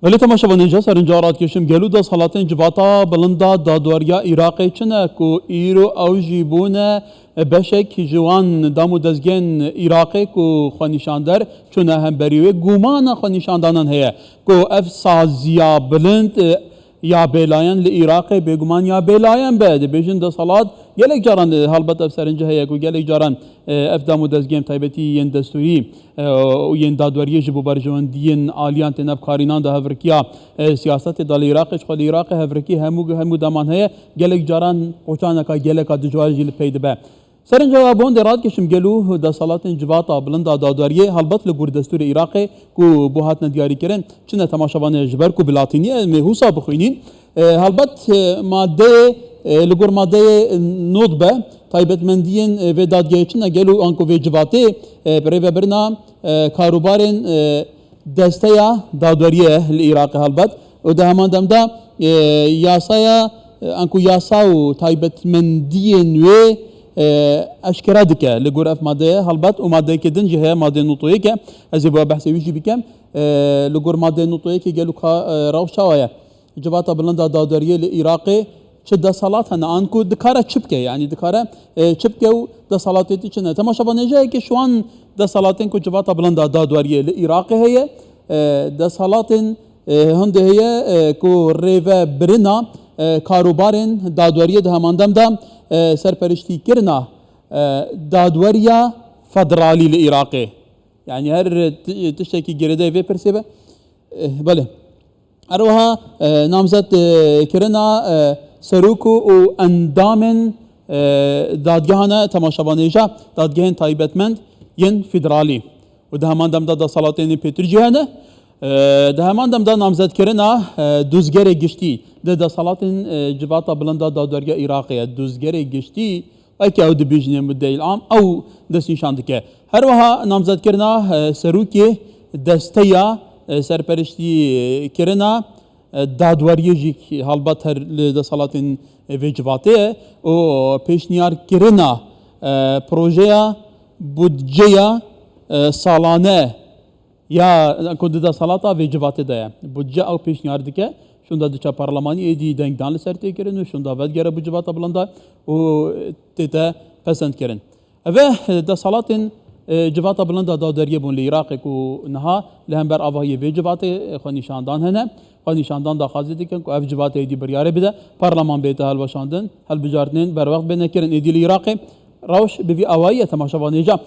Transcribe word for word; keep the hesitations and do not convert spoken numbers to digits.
Belê temaşevanên, ji serinca radkeşim, gelo desthilatên civata bilind a dadweriya Iraqê çi ne ku îro ew jî bûne beşek ji wan dam û dezgehên Iraqê ku xwenîşander çûne hemberî wê, gumana xwenîşandanan heye ku ev saziya bilind, e, ya bêlayan li Iraqê bêguman ya bêlayan be. Dibêjin desthilat gelek caran, e, helbet ev serince heye ku gelek caran, e, ev dam û dezgehên taybetî yên destûrî, e, û yên dadweriyê ji bo berjewendiyên aliyan têne bikarînan de hevrikiya, e, siyasetê de li Iraqê, ji xwe li Iraqê hevrikî hemû, hemû deman heye, gelek caran qoçaneka geleka dijwar jî li pey dibe. Serinca we bondê radikeşim, gelo desthilatên civata bilind a dadweriyê helbet li gor destûrê Iraqê ku bo hatine diyarîkirin çi ne? Temaşevanê, ji ber ku bi latînî em ê husa bixwînîn, e, helbet, e, madeyê, e, li gor madeyê nod be, taybetmendiyên, e, vê dadgehê çi ne? Gelo anku vê civatê, e, bi rêvebirina, e, karûbarên, e, desteya dadweriyê li Iraqê helbet û di heman dem de, e, yasaya, e, anku yasa û taybetmendiyên wê, e, eşkere dike li gor ev madeyê helbet û madeyeke din jî heye, madeyê nod û yekê, ez ê bo behsê wî jî bikem. E, li gor madeyê nod û yekê gelo ka, e, rewş çawa ye? Civata bilind a dadweriyê li Iraqê çi desthilat hene, an ku dikare çi bike, yanî dikare, e, çi bike û desthilatê dî çi ne? Temaşevanê, ji yekê ji wan desthilatên ku civata bilind a dadweriyê li Iraqê heye, e, desthilatên, e, hindê heye, e, ku rêvebirina, e, karûbarên dadweriyê di heman dem de, e, serperiştîkirina, e, dadweriya federalî li Iraqê. Yanî her ti-, tiştekî girêdayî vê pirsê be. Eh, belê. Her wiha, eh, namzet, eh, kirina, eh, serok û endamên, eh, dadgehan e, temaşevanê, ji dadgehên taybetmend yên federalî. Û di heman dem de desthilatên pêtir jî hene. Eh, di heman dem de namzetkirina, eh, dozgerê giştî di desthilatên, eh, civata bilind a dadweriya Iraqê ye. Dozgerê giştî, weke ew dibêjin ê mudeyîl am, ew destnîşan dike. Her wiha namzetkirina, e, serokê desteya, e, serperiştî kirina, e, dadweriyê jî helbet her li desthilatên, e, vê civatê ye û pêşniyarkirina, e, projeya budceya, e, salane ya ku di desthilata vê civatê de ye. Budce ew pêşniyar dike, şûnda diçe parlemanî, êdî dengdan li ser tê kirin û şûnda vedigere bo civata bilind a û tête pesendkirin. Ev e desthilatên, e, civata bilind a dadweriyê bûn li Iraqê ku niha li hember avahiyê vê civatê, e, xwenîşandan hene. Xwenîşandan daxwazî dikin ku ev civat êdî biryarê bide, parleman bête hilweşandin, hilbijartinên berwext bêne kirin. Êdî li Iraqê rewş bi vî awayî ye, temaşevanê, ca.